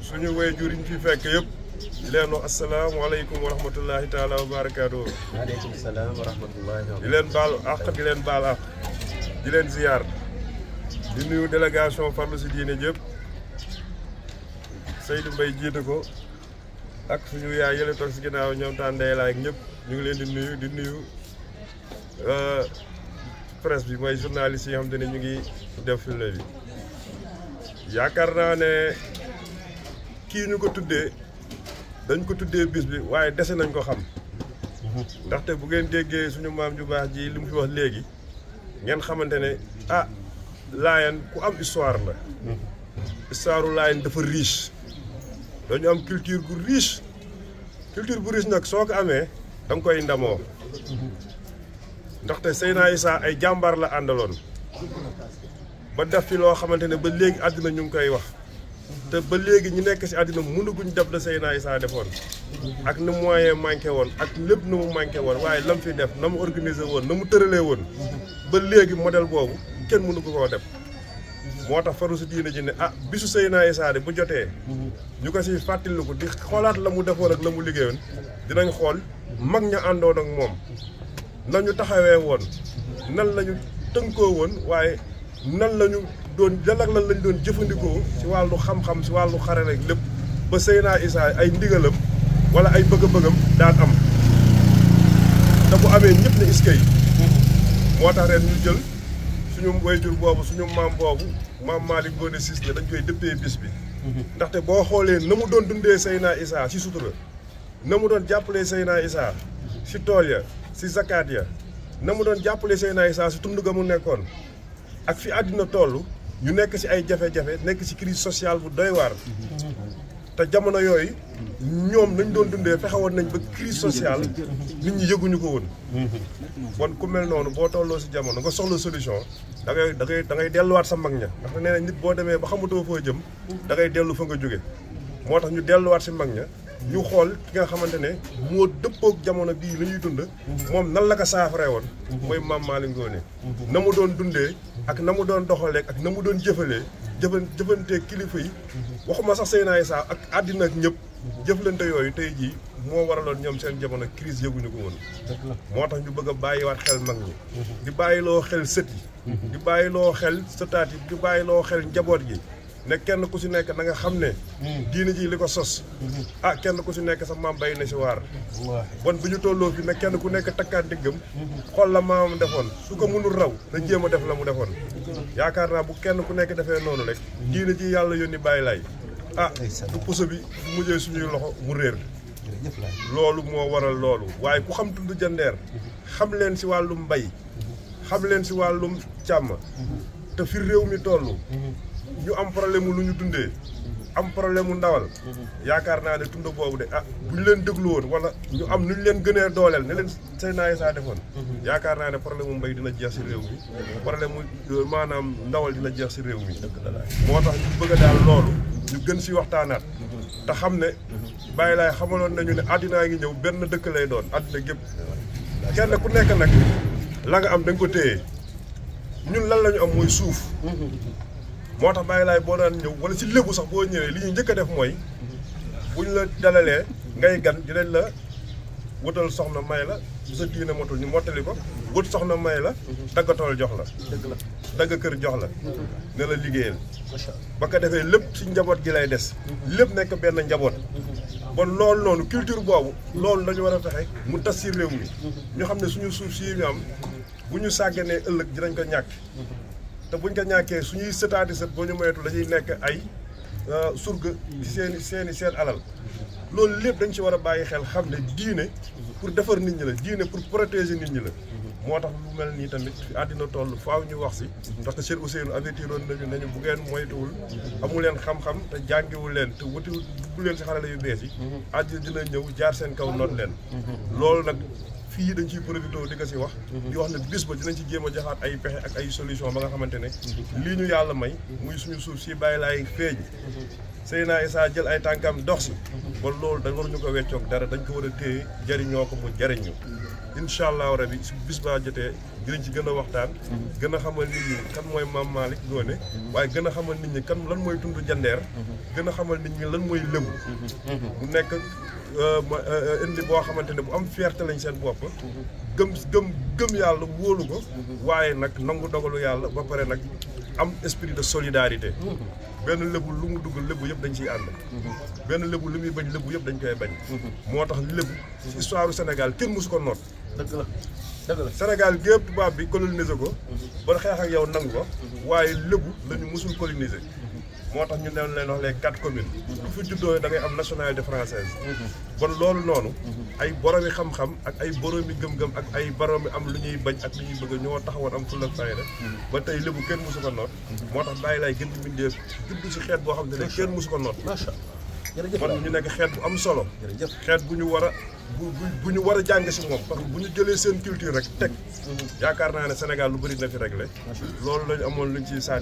F: suñu waajur yi ñu fi fekk yëpp di leen wax asalaamaaleykum wa rahmatullahi taala wa barakaatu.
A: waaleykum salaam wa rahmatullahi wa
F: di leen baal àq di leen baal àq di leen ziyaar di nuyu délégation farlu si diine jëpp Seydou Mbaye jiite ko ak suñu yaay yële toog si ginnaaw ñoom taan ndey laay ak ñëpp ñu ngi leen di nuyu presse bi mooy journaliste yi nga xam te ne ñu ngi def filmé bi. yaakaar naa ne kii ñu ko tuddee dañ ko tuddee bis bi waaye dese nañ ko xam ndaxte bu ngeen déggee suñu maam ju baax ji li mu fi wax léegi ngeen xamante ne ah Laayeen ku am histoire la histoire Laayeen dafa riche dañu am culture bu riche nag soo ko amee da nga koy ndamoo ndaxte Seydina Issa ay jàmbaar la àndaloon ba def fi loo xamante ne ba léegi àddina ñu ngi koy wax te ba léegi ñu nekk si àddina mënuguñ def la Seydina Issa defoon ak na moyen manqué woon ak lépp na mu manqué woon waaye lam fi def na mu organisé woon na mu tëralee woon ba léegi modèle boobu kenn mënu ko koo def moo tax faru si diine ji ne ah bisu Seydina Issa de bu jotee ñu ko si fàttaliku di xoolaat la mu defoon ak la mu liggéeyoon dinañ xool mag ña àndoon ak moom nañu taxawee woon nan lañu tënkoo woon waaye nan lañu doon lan lañ doon jëfandikoo si wàllu xam-xam si wàllu xare rek lépp ba Seydina Issa ay ndigalam wala ay bëgg-bëggam daan am te bu amee ñëpp ne iskay moo tax ren ñu jël suñu wayjur boobu suñu maam boobu maam Malick Ngoné Ciss ne dañ koy dëppee bis bi ndaxte boo xoolee na mu doon dundee Seydina Issa si sutura na mu doon jàppalee Seydina Issa si tool ya si zakat ya na mu doon jàppalee Seydina Issa si tund ga mu nekkoon ak fi àddina toll ñu nekk ci ay jafe-jafe nekk ci crise sociale bu doy waar te jamono yooyu ñoom nañ doon dundee fexewoon nañ ba crise sociale nit ñi yëguñu ko woon kon ku mel noonu boo tolloo ci jamono nga soxla solution da ngay delluwaat sa mag ña ndax nee na nit boo demee ba xamatoo foo jëm da ngay dellu fa nga jóge moo tax ñu delluwaat ci mag ña ñu xool ki nga xamante ne moo dëppook jamono bii la ñuy dund moom nan la ko saafaree woon mooy maam Malick Ngoné na mu doon dundee ak na mu doon doxalee ak na mu doon jëfantee kilifa yi waxuma sax Seydina Issa ak àddina ak ñëpp jëflante yooyu tey jii moo waraloon ñoom seen jamono crise yëguñu ko woon moo tax ñu bëgg a bàyyiwaat xel mag ñi di bàyyiloo xel sët yi di bàyyiloo xel sëtaat yi di bàyyiloo xel njaboot gi ne kenn ku si nekk na nga xam ne diine ji li ko sos ah kenn ku si nekk sa maam bay na si waar bon bu ñu tolloo fi ne kenn ku nekk takkaat diggam xool la maamam defoon su ko mënul raw na jéem a def la mu defoon yaakaar naa bu kenn ku nekk defee noonu rek diine ji yàlla yónni bàyyi laay ah du puso bi bu mujjee suñuy loxo mu réer loolu moo waral loolu waaye ku xam tund jandeer xam leen si wàllum mbay xam leen si wàllum càmm te fi réew mi toll ñu am problème lu ñu dundee am problème mu ndawal yaakaar naa ne tund boobu de ah bu ñu leen déglu woon wala ñu am nu ñu leen gënee dooleel ne leen Seydina Issa defoon yaakaar naa ne problème mu mbay dina jeex si réew mi problème mu maanaam ndawal dina jeex si réew mi moo tax ñu bëgg a daal loolu ñu gën si waxtaanaat te xam ne bàyyi laay xamaloon nañu ne àddinaa ngi ñëw benn dëkk lay doon àddina gépp kenn ku nekk nag la nga am da nga ko téye ñun lan la ñu am mooy suuf moo tax bàyyi laay boo daan ñëw wala si lébu sax boo ñëwee li ñu njëkk a def mooy buñ la dalalee ngay gan dinañ la wutal soxna may la bu sa diine motul ñu mottali ko wut soxna may la dagg tool jox la dagg kër jox la ne la liggéeyal ba ko defee lépp si njaboot gi lay des lépp nekk benn njaboot bon loolu noonu culture boobu loolu dañu war a fexe mu tas si réew mi ñu xam ne suñu suuf si ñu am bu ñu sàgganee ëllëg dinañ ko ñàkk te buñ ko ñàkkee suñuy sëtaati sët boo ñu moytu dañuy nekk ay surga seen alal loolu lépp dañ ci war a bàyyi xel xam ne diine pour defar nit ñi la diine pour protéger nit ñi la moo tax lu mel nii tamit fi àddina toll faaw ñu wax si parce que Cheikh Ousseynou avertiroon nañu bu ngeen moytuwul amu leen xam-xam te jàngiwul leen te wutiwul dugg leen si xarala yu bees yi àddina dina ñëw jaar seen kaw noot leen loolu nag fii dañ ciy profité di ko si wax di wax ne bis ba dinañ ci jéem a jaxaat ay pexe ak ay solution ba nga xamante ne lii ñu yàlla may muy suñu suuf si bàyyi laay feeñ Seydina Issa jël ay tànkam dox si ba loolu dañ waruñu ko weccoog dara dañ ko war a téye jëriñoo ko mu jëriñ ñu incha allahu rabi su bis baa jotee dinañ ci gën a waxtaan gën a xamal nit ñi kan mooy Mame Malick Ngoné waaye gën a xamal nit ñi kan lan mooy tund jandeer gën a xamal nit ñi lan mooy lébu mu nekk indi boo xamante ne bu am fierté lañ seen bopp gëm yàlla wóolu ko waaye nag nangu dogalu yàlla ba pare nag am esprit de solidarité benn lébu lu mu dugg lébu yëpp dañ ciy ànd benn lébu lu muy bañ lébu yëpp dañ koy bañ moo tax lébu ci histoire du Sénégal kenn mosu ko noot
A: dëgg la
F: Sénégal gépp tubaab bi coloniser ko ba xeex ak yow nangu ko waaye lébu la ñu mosul coloniser moo tax ñu leen wax les 4 communes ku fi juddoo da ngay am nationalité française bon loolu noonu ay boromi xam-xam ak ay boromi gëm-gëm ak ay boromi am lu ñuy bañ ak lu ñuy bëgg ñoo taxawoon am fulla ak fayda ba tey lébu kenn mosu ko noot moo tax bàyyi laay gën di mbindeef judd si xeet boo xam ne kenn mosu ko noot kon ñu nekk xeet bu am solo xeet bu ñu war a bu ñu war a jàng si moom parce que bu ñu jëlee seen culture rek teg yaakaar naa ne Sénégal lu bëri na fi réglé loolu lañu amoon luñ ciy sànni